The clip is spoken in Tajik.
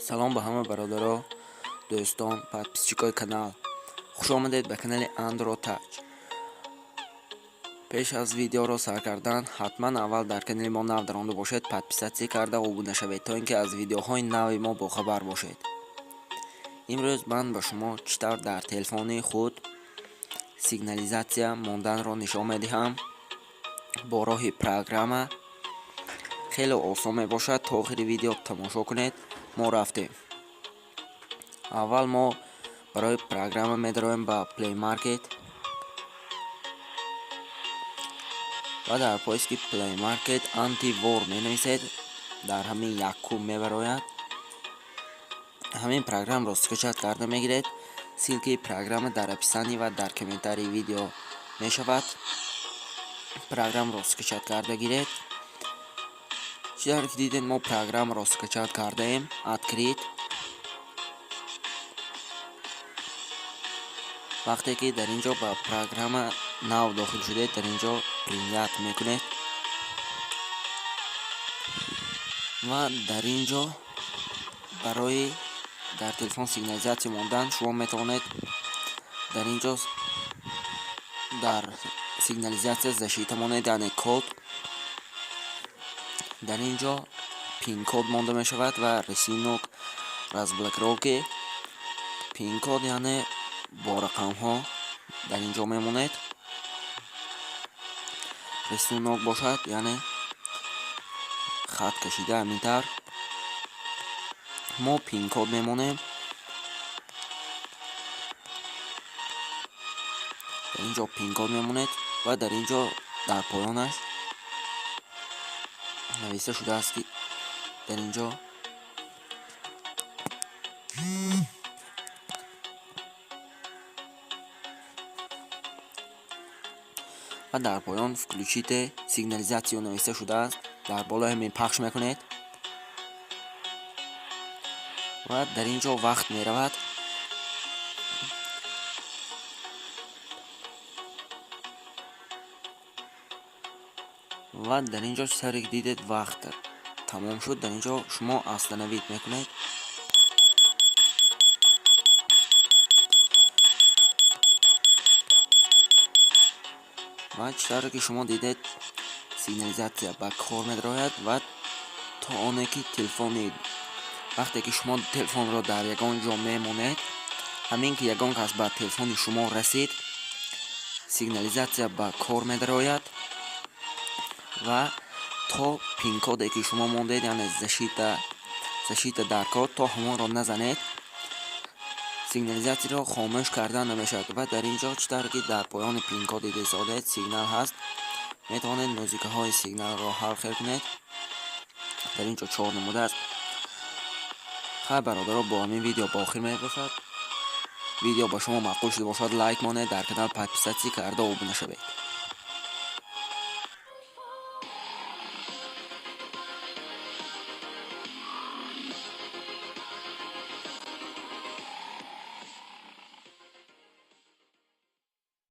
Салом ба ҳама бародаро, дӯстон, подписчикои канал. Хуш омадед ба канали Andro Touch. Пеш аз видеоро сар кардан, ҳатман аввал дар канали мо нав даромада бошед, подписаться карда обуна шавед, то ин ки аз видеоҳои нави мо бохабар бошед. Имрӯз ман ба шумо чӣ тавр дар телефони худ сигнализатсия монданро нишон медиҳам бо роҳи программа. Хеле осон мебошад, то охири видео тамошо кунед. Мо рафтем. Аввал мо барои программа медароем ба Play Market ва дар поиски Play Market антивор менависед. Дар ҳамин якум мебарояд. Ҳамин программаро скачать карда мегиред. Ссылкаи программа дар описании ва дар комментарии видео мешавад. Программаро скачать карда гиред. Чӣ тавре ки дидед, мо программаро скачать кардаем. Открыть. Вақте ки дар ин ҷо ба программа нав дохил шудед, дар ин ҷо принять мекунед ва дар ин ҷо барои дар телефон сигнализатсия мондан шумо метавонед дар ин ҷо дар сигнализатсия защита монед, яъне код. Дар ин ҷо пин-код монда мешавад ва рисунок разблокировки. Пин-код, яъне бо рақамҳо дар ин ҷо мемонед. Рисунок бошад, яъне хат кашида ҳамин тавр. Мо пин-код мемонем. Дар ин ҷо пин-код мемонед ва дар ин ҷо дар поёнаш нависта шудааст, ки дар ин ҷо ва дар поён «Включите сигнализацию» нависта шудааст. Дар болои ҳамин пахш мекунед ва дар ин ҷо вақт меравад. Ва дар ин ҷо, чӣ тавре ки дидед, вақт тамом шуд. Дар ин ҷо шумо остановить мекунед. Ва чӣ тавре ки шумо дидед, сигнализатсия ба кор медарояд ва то оне ки телефони вақте ки шумо телефонро дар ягон ҷо мемонед, ҳамин ки ягон кас ба телефони шумо расид, сигнализатсия ба кор медарояд ва то пин-коде ки шумо мондед, яъне защита дар код, то ҳамонро назанед, сигнализатсияро хомӯш кардан намешавад. Ва дар ин ҷо, чӣ тавре ки дар поёни пин-код дида истодед, сигнал ҳаст. Метавонед музикаҳои сигналро ҳар хел кунед. Дар ин ҷо чор намуда аст. Хайр, бародаро, бо ҳамин видео ба охир мерасад. Видео ба шумо маъқул шуда бошад, лайк монед, дар канал подписаться карда обуна шавед.